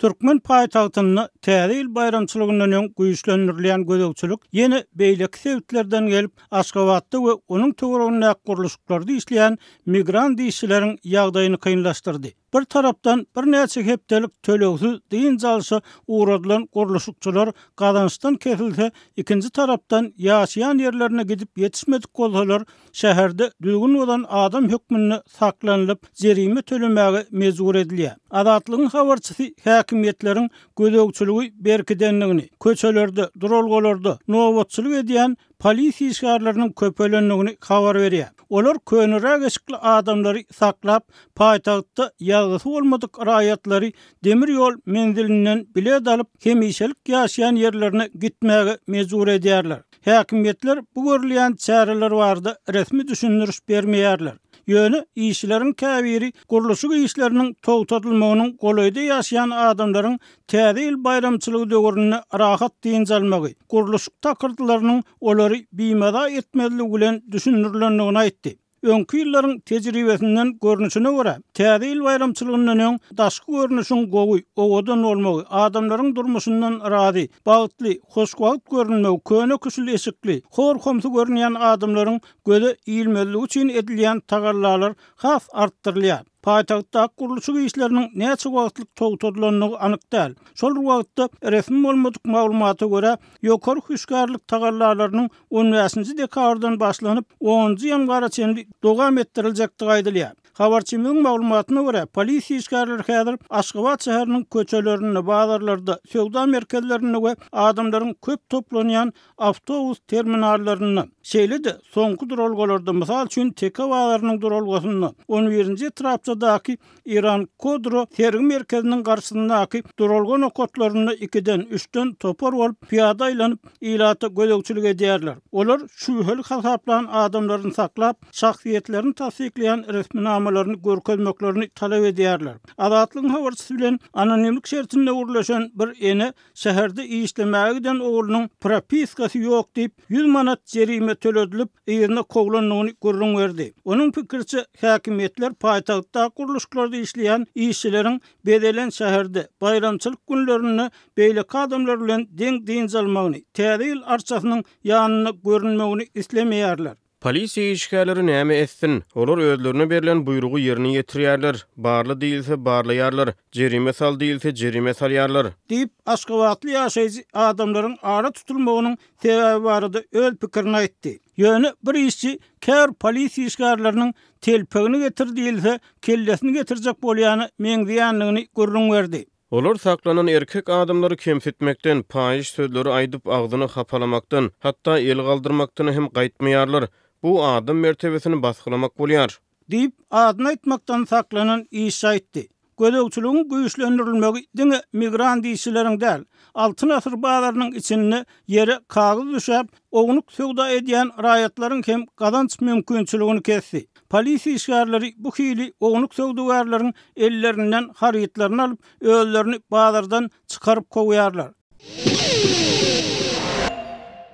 Türkmen paýtagtynda Täze ýyl baýramçylygyndan öň güýçlendirilýän gözegçilik ýene beýleki sebitlerden gelip, Aşgabatda we onuň töweregindäki gurluşyklarda işleýän migrant işçileriň ýagdaýyny kynlaşdyrdy. Bir tarapdan, birnäçe hepdelik tölegsiz dynç alşa ugradylan gurluşykçylar gazançdan kesilse, ikinji tarapdan, ýaşaýan ýerlerine gidip ýetişmedik bolsalar, şäherde düzgün bozan adam hökmünde saklanylyp, jerime tölemäge mejbur edilýär. Azatlygyň habarçysy häkimiýetleriň gözegçiligi berkidendigini, köçelerde, duralgalarda nobatçylyk edýän polisiýa işgärleriniň köpelendigini habar berýär. Olar köneräk eşikli adamlary saklap, paýtagtda ýazgysy bolmadyk raýatlary demir ýol menzilinden bilet alyp, hemişelik ýaşaýan ýerlerine gitmäge mejbur edýärler. Häkimiýetler bu görülýän çäreler barada resmi düşündiriş bermeýärler. Ýöne işçileriň käbiri gurluşyk işleriniň togtadylmagynyň golaýda ýaşaýan adamlaryň Täze ýyl baýramçylygy döwründe rahat dynç almagy, gurluşyk takyrdylarynyň olary bimaza etmezligi bilen düşündirilendigini aýtdy. Öňki ýyllaryň tejribesinden görnüşine görä, Täze ýyl baýramçylygyndan öň daşky görnüşiň gowy, owadan bolmagy, adamlaryň durmuşyndan razy, bagtly, hoşwagt görünmegi, köne-küşül eşikli, hor-homsy görünýän adamlaryň göze ilmezligi üçin edilýän tagallalar has artdyrylýar. Paýtagtdaky gurluşyk işleriniň näçe wagtlyk togtadylandygy anyk däl. Şol bir wagtda, resmi bolmadyk maglumata görä, ýokary hüşgärlik tagallalarynyň on bäşinji dekabrdan başlanyp, onunjy ýanwara çenli dowam etdiriljekdigi aýdylýar. Habarçymyzyň maglumatyna görä, polisiýa işgärleri häzir Aşgabat şäheriniň köçelerinde, bazarlarda, söwda merkezlerinde we adamlaryň köp toplanýan awtobus terminallarynda, şeýle-de soňky duralgalarda, mysal üçin, Teke bazarynyň duralgasynda, on birinji etrapçadaky Iran-Kodro sergi merkeziniň garşysyndaky duralga nokatlarynda ikiden, üçden topar bolup pyýada aýlanyp, ilata gözegçilik edýärler. Olar şübheli hasaplan adamlaryny saklap, şahsyýetlerini tassyklaýan resminamalaryny görkezmeklerini talap edýärler. Azatlygyň habarçysy bilen anonimlik şertinde gürleşen bir ene şäherde işlemäge giden oglunyň propiskasy ýok diýip, 100 manat jerime töledilip, yzyna kowlandygyny gürrüň berdi. Onuň pikiriçe, häkimiýetler paýtagtdaky gurluşyklarda işleýän işçileriň bezelen şäherde, baýramçylyk günlerinde beýleki adamlar bilen deň dynç almagyny, Täze ýyl arçasynyň ýanynda görünmegini islemeýärler. Polisiýa işgärleri näme etsin? Olar özlerine berlen buýrugy ýerine ýetirýärler. Barla diýilse, barlaýarlar. Jerime sal diýilse, jerime salýarlar. Diýip, aşgabatly ýaşaýjy adamlaryň ara tutulmagynyň sebäbi barada öz pikirini aýtdy. Ýöne bir işçi käbir polisiýa işgärleriniň telpegini getir diýilse, kellesini getirjek bolýana meňzeýändigini gürrüň berdi. Olar saklanan erkek adamlary kemsitmekden, paýyş sözleri aýdyp agzyny hapalamakdan, hatda el galdyrmakdan hem gaýtmaýarlar. Bu adam mertebesini basgylamak bolýar. Diýip, adyny aýtmakdan saklanan işçi aýtdy. Gözegçiligiň güýçlendirilmegi diňe migrant işçileriň däl, Altyn asyr bazarynyň içinde ýere kagyz düşäp, ownuk söwda edýän raýatlaryň hem gazanç mümkinçiligini kesdi. Polisiýa işgärleri bu hili ownuk söwdagärleriň ellerinden harytlaryny alyp, özlerini bazardan çykaryp kowýarlar.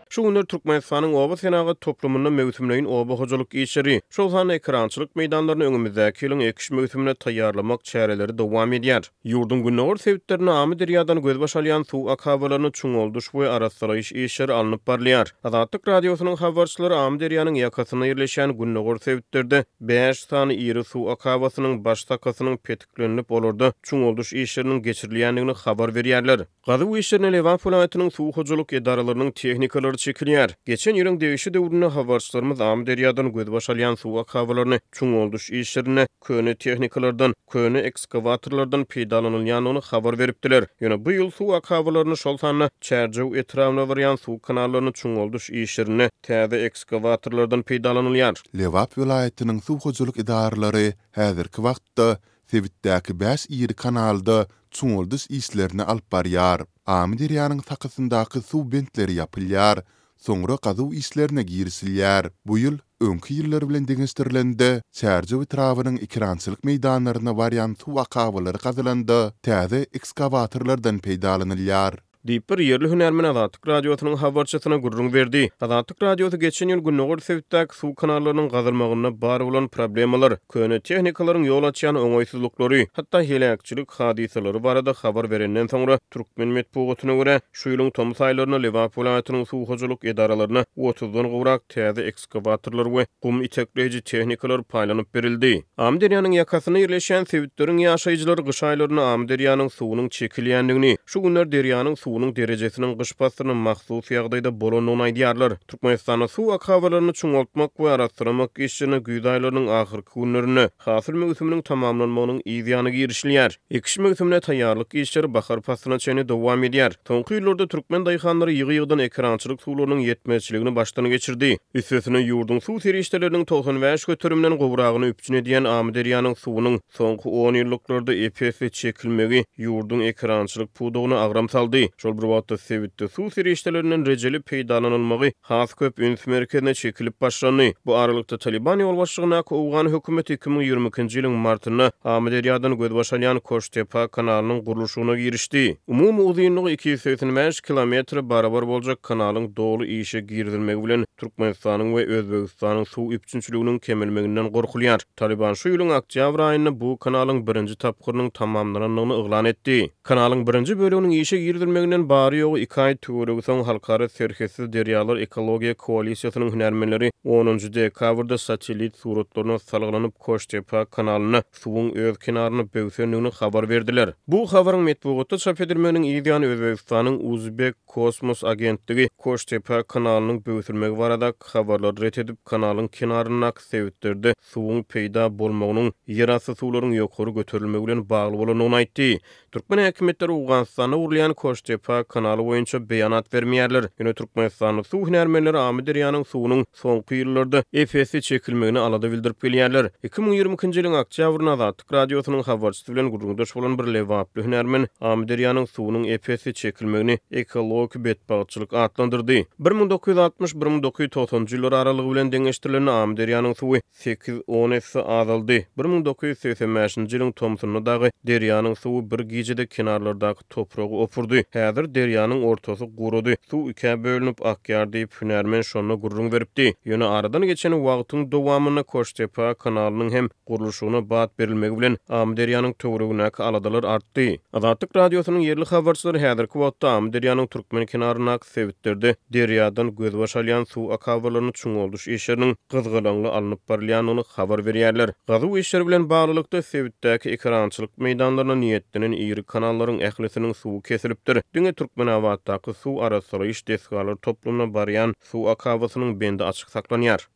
Şu günler Türkmenistanyň oba senagat toplumynda möwsümleýin oba hojalyk işleri, şol sanda ekerançylyk meýdanlaryny öňümizdäki ýylyň ekiş möwsümine taýýarlamak çäreleri dowam edýär. Ýurduň gündogar sebitlerinde Amyderýadan gözbaş alýan suw akabalaryny çuňaldyş we arassalaýyş işleri alnyp barylýar. Azatlyk Radiosynyň habarçylary Amyderýanyň ýakasynda ýerleşýän gündogar sebitlerde bäş sany iri suw akabasynyň baş sakasynyň petiklenilip, olarda çuňaldyş işleriniň geçirilýändigini habar berýärler. Gazuw işlerine Lebap welaýatynyň suw hojalyk edaralarynyň tehnikalary çekilýär. Geçen ýylyň degişli döwründe habarçylarymyz Amyderýadan gözbaş alýan suw akabalaryny çuňaldyş işlerinde köne tehnikalardan, köne ekskawatorlardan peýdalanylýandygyny habar beripdiler. Ýöne bu ýyl suw akabalaryny, şol sanda Çärjew etrabyna barýan suw kanallaryny çuňaldyş işlerinde täze ekskawatorlardan peýdalanylýar. Lebap welaýatynyň suw hojalyk edaralary häzirki wagtda sebitdäki bäş iri kanalda çuňaldyş işlerini alyp barýar. Amyderýanyň sakasyndaky suw bentleri ýapylýar, soňra gazuw işlerine girişilýär. Bu ýyl öňki ýyllar bilen deňeşdirilende, Çärjew etrabynyň ekerançylyk meýdanlaryna barýan suw akabalary gazylanda täze ekskawatorlardan peýdalanylýar. Diýip, bir ýerli hünärmen Azatlyk Radiosynyň habarçysyna gürrüň berdi. Azatlyk Radiosy geçen ýyl gündogar sebitdäki suw kanallarynyň gazylmagynda bar bolan problemalar, köne tehnikalaryň ýol açýan oňaýsyzlyklary, hatda heläkçilik hadysalary barada habar berenden soňra, türkmen metbugatyna görä, şu ýylyň tomus aýlarynda Lebap welaýatynyň suw hojalyk edaralaryna otuzdan gowrak täze ekskawatorlar we gum itekleýji tehnikalar paýlanyp berildi. Amyderýanyň ýakasynda ýerleşýän sebitleriň ýaşaýjylary gyş aýlarynda Amyderýanyň suwunyň çekilýändigini, şu günler derýanyň suwunyň derejesiniň gyş paslyna mahsus ýagdaýda bolandygyny aýdýarlar. Türkmenistanda suw akabalaryny çuňaltmak we arassalamak işlerine güýz aýlarynyň ahyrky günlerinde, hasyl möwsüminiň tamamlanmagynyň yz ýany girişilýär. Ekiş möwsümine taýýarlyk işleri bahar paslyna çenli dowam edýär. Soňky ýyllarda türkmen daýhanlary ýygy-ýygydan ekerançylyk suwlarynyň ýetmezçiligini başdan geçirdi. Üstesine, ýurduň suw serişdeleriniň 95 göterimden gowragyny üpjün edýän Amyderýanyň suwunyň soňky onýyllyklarda ep-esli çekilmegi ýurduň ekerançylyk pudagyna agram saldy. Şol bir wagtda, sebitde suw serişdelerinden rejeli peýdalanylmagy has köp üns merkezine çekilip başlandy. Bu aralykda, Talyban ýolbaşçylygyndaky owgan hökümeti 2022-nji ýylyň martynda Amyderýadan gözbaş alýan Koştepa kanalynyň gurluşygyna girişdi. Umumy uzynlygy 285 kilometre barabar boljak kanalyň doly işe girizilmegi bilen Türkmenistanyň we Özbegistanyň suw üpjünçiliginiň kemelmeginden gorkulýar. Talyban şu ýylyň oktýabr aýynda bu kanalyň birinji tapgyrynyň tamamlanandygyny yglan etdi. Kanalyň birinji böleginiň işe girizilmeginden bary-ýogy iki aý töweregi soň Halkara serhetsiz derýalar ekologiýa koalisiýasynyň hünärmenleri onunjy dekabrda satellit suratlaryna salgylanyp Koştepa kanalynda suwuň öz kenaryny böwsendigini habar berdiler. Bu habaryň metbugatda çap edilmeginiň yz ýany Özbegistanyň Uzbek kosmos agentligi Koştepa kanalynyň böwsülmegi baradaky habarlary ret edip, kanalyň kenaryndaky sebitlerde suwuň peýda bolmagynyň ýerasty suwlaryň ýokary göterilmegi bilen bagly bolandygyny aýtdy. Türkmen häkimiýetleri Owganystanda gurulýan Koştepa kanaly boýunça beýanat bermeýärler. Ýöne türkmenistanly suw hünärmenleri Amyderýanyň suwunyň soňky ýyllarda ep-esli çekilmegine alada bildirip gelýärler. 2022-nji ýylyň oktýabrynda Azatlyk Radiosynyň habarçysy bilen gürrüňdeş bolan bir lebaply hünärmen Amyderýanyň suwunyň ep-esli çekilmegini ekologik betbagtçylyk atlandyrdy. 1960, 1990-njy ýyllar aralygy bilen deňeşdirilende Amyderýanyň suwy sekiz-on esse azaldy. 1985-nji ýylyň tomsunda dagy derýanyň suwy bir gijede kenarlardaky topragy opurdy. Häzir derýanyň ortasy gurady, suw ikä bölünip akýar diýip, hünärmen şonda gürrüň beripdi. Ýöne aradan geçen wagtyň dowamynda Koştepa kanalynyň hem gurluşygyna bat berilmegi bilen Amyderýanyň töweregindäki aladalar artdy. Azatlyk Radiosynyň ýerli habarçylary häzirki wagtda Amyderýanyň türkmen kenaryndaky sebitlerde derýadan gözbaş alýan suw akabalaryny çuňaldyş işleriniň gyzgalaňly alnyp barylýandygyny habar berýärler. Gazuw işleri bilen baglylykda, sebitdäki ekerançylyk meýdanlaryna niýetlenen iri kanallaryň ählisiniň suwy kesilipdir. Diňe Türkmenabatdaky suw arassalaýyş desgalar toplumyna barýan suw akabasynyň bendi açyk saklanýar.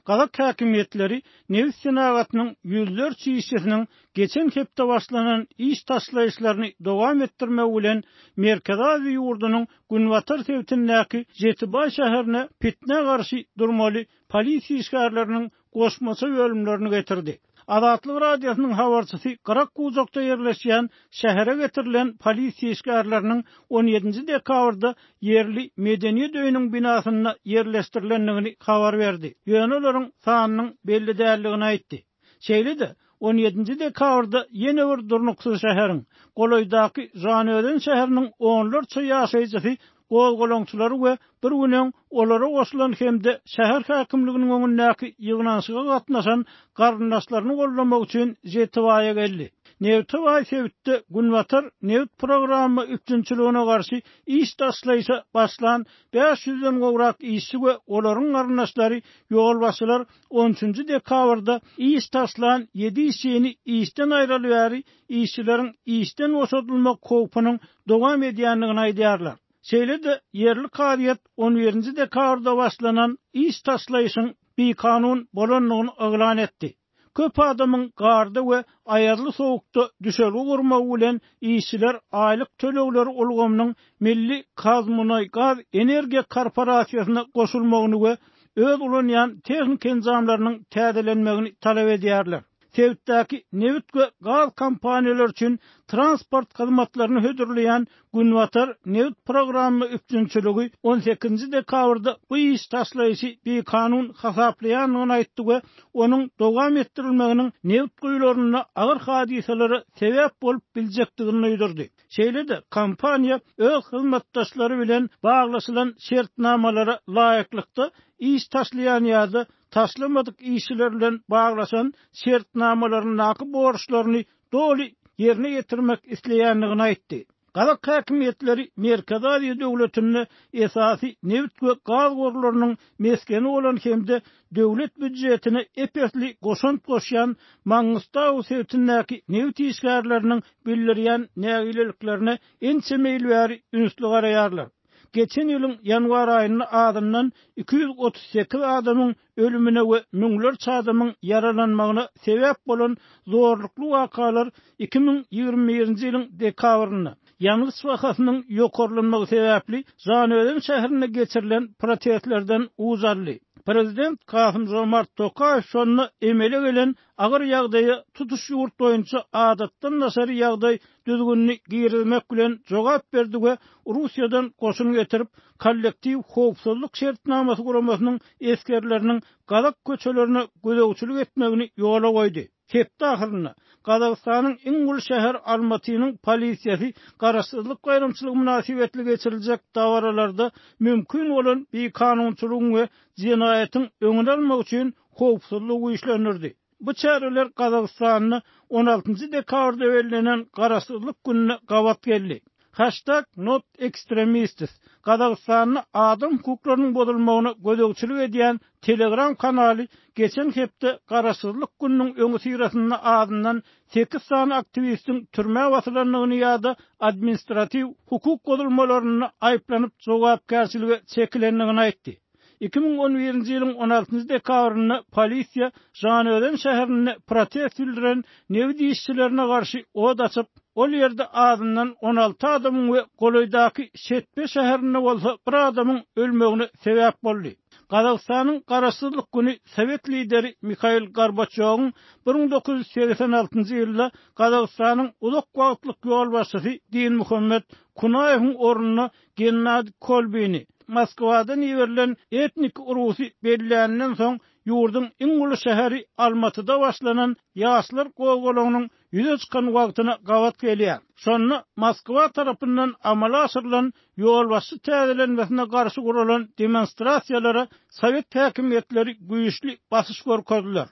Gazak häkimiýetleri nebit senagatynyň ýüzlerçe işçisiniň geçen hepde başlanan iş taşlaýyşlaryny dowam etdirmegi bilen Merkezi Aziýa ýurdunyň günbatar sebitindäki Žetibaý şäherine pitnä garşy durmaly polisiýa işgärleriniň goşmaça bölümlerini getirdi. Azatlyk Radiosynyň habarçysy gyrak-bujakda ýerleşýän şähere getirilen polisiýa işgärleriniň on ýedinji dekabrda ýerli Medeniýet öýüniň binasynda ýerleşdirilendigini habar berdi, ýöne olaryň sanynyň belli däldigini aýtdy. Şeýle-de, on ýedinji dekabrda ýene bir durnuksyz şäheriň, golaýdaky Žanözen şäheriniň onlarça ýaşaýjysy gozgalaňçylary we bir gün öň olara goşulan hem-de şäher häkimliginiň öňündäki ýygnanyşyga gatnaşan garyndaşlaryny goldamak üçin Žetibaýa geldi. Nebite baý sebitde Günbatar nebit programma üpjünçiligine garşy iş taşlaýşa başlan bäş ýüzden gowrak işçi we olaryň garyndaşlary ýolbaşçylar on üçünji dekabrda iş taşlan ýedi işçini işden aýraly bäri işçileriň işden boşadylmak howpunyň dowam edýändigini aýdýarlar. Şeýle-de, ýerli kazyýet on birinji dekabrda başlanan iş taşlaýşyň bikanun bolandygyny yglan etdi. Köp adamyň garda we aýazly sowukda düşelge gurmagy bilen işçiler aýlyk tölegleri ulgamynyň milli KazMunaýGaz energiýa korporasiýasyna goşulmagyny we öz ulanýan tehniki enjamlarynyň täzelenmegini talap edýärler. Sebitdäki nebit we gaz kompaniýalary üçin transport hyzmatlaryny hödürleýän Günbatar nebit programma üpjünçiligi on sekizinji dekabrda bu iş taşlaýyşy bikanun hasaplaýandygyny aýtdy we onuň dowam etdirilmeginiň nebit guýularynda agyr hadysalara sebäp bolup biljekdigini duýdurdy. Şeýle-de, kompaniýa öz hyzmatdaşlary bilen baglaşylan şertnamalara laýyklykda iş taşlaýan ýa-da taşlamadyk işçiler bilen baglaşan şertnamalaryndaky borçlaryny doly ýerine ýetirmek isleýändigini aýtdy. Gazak häkimiýetleri Merkezi Aziýa döwletinde esasy nebit we gaz gorlarynyň mesgeni bolan hem-de döwlet býujetine ep-esli goşant goşýan Mangystau sebitindäki nebit işgärleriniň bildirýän nägileliklerine ençeme ýyl bäri ünsli garaýarlar. Geçen ýylyň ýanwar aýynda azyndan 238 adamyň ölümine we müňlerçe adamyň ýaralanmagyna sebäp bolan zorlukly wakalar 2021-nji ýylyň dekabrynda, ýangyç bahasynyň ýokarlanmagy sebäpli Žanaözen şäherinde geçirilen protestlerden uç aldy. Prezident Kasym-Žomart Tokaýew şonda emele gelen agyr ýagdaýa tutuş ýurt boýunça adatdan daşary ýagdaý düzgünini girizmek bilen jogap berdi we Russiýadan goşun getirip, Kollektiw howpsuzlyk şertnamasy guramasynyň esgerleriniň gazak köçelerine gözegçilik etmegini ýola goýdy. Hepde ahyrynda Gazagystanyň iň uly şäheri Almatynyň polisiýasy Garaşsyzlyk baýramçylygy mynasybetli geçiriljek dabaralarda mümkin bolan bikanunçylygyň we jenaýatyň öňüni almak üçin howpsuzlygy güýçlendirdi. Bu çäreler Gazagystanda on altynjy dekabrda bellenen Garaşsyzlyk gününe gabat geldi. Hashtag not extremists Gazagystanda adam hukuklarynyň bozulmagyna gözegçilik edýän Telegram kanaly geçen hepde Garaşsyzlyk gününiň öňüsyrasynda azyndan sekiz sany aktiwistiň türmä basylandygyny ýa-da administratiw hukuk bozulmalarynda aýyplanyp jogapkärçilige çekilendigini aýtdy. 2011-nji ýylyň on altynjy dekabrynda polisiýa Žanaözen şäherinde protest bildiren nebit işçilerine garşy ot açyp, ol ýerde azyndan 16 adamyň we golaýdaky Şetpe şäherinde bolsa bir adamyň ölmegine sebäp boldy. Gazagystanyň Garaşsyzlyk güni sowet lideri Mihail Gorbaçýowyň 1986-njy ýylda Gazagystanyň uzak wagtlyk ýolbaşçysy Dinmuhammet Kunaýewiň ornuna Gennadiý Kolbini Moskwadan iberilen etnik rusy belläninden soň ýurduň iň uly şäheri Almatyda başlanan ýaşlar gozgalaňynyň ýüze çykan wagtyna gabat gelýär. Şonda Moskwa tarapyndan amala aşyrylan ýolbaşçy täzelenmesine garşy guralan demonstrasiýalara sowet häkimiýetleri güýçli basyş görkezdiler.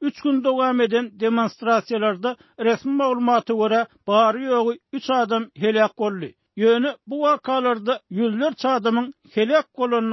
Üç gün dowam eden demonstrasiýalarda resmi maglumata görä bary-ýogy üç adam heläk boldy. Ýöne bu wakalarda ýüzlerçe adamyň heläk bolany.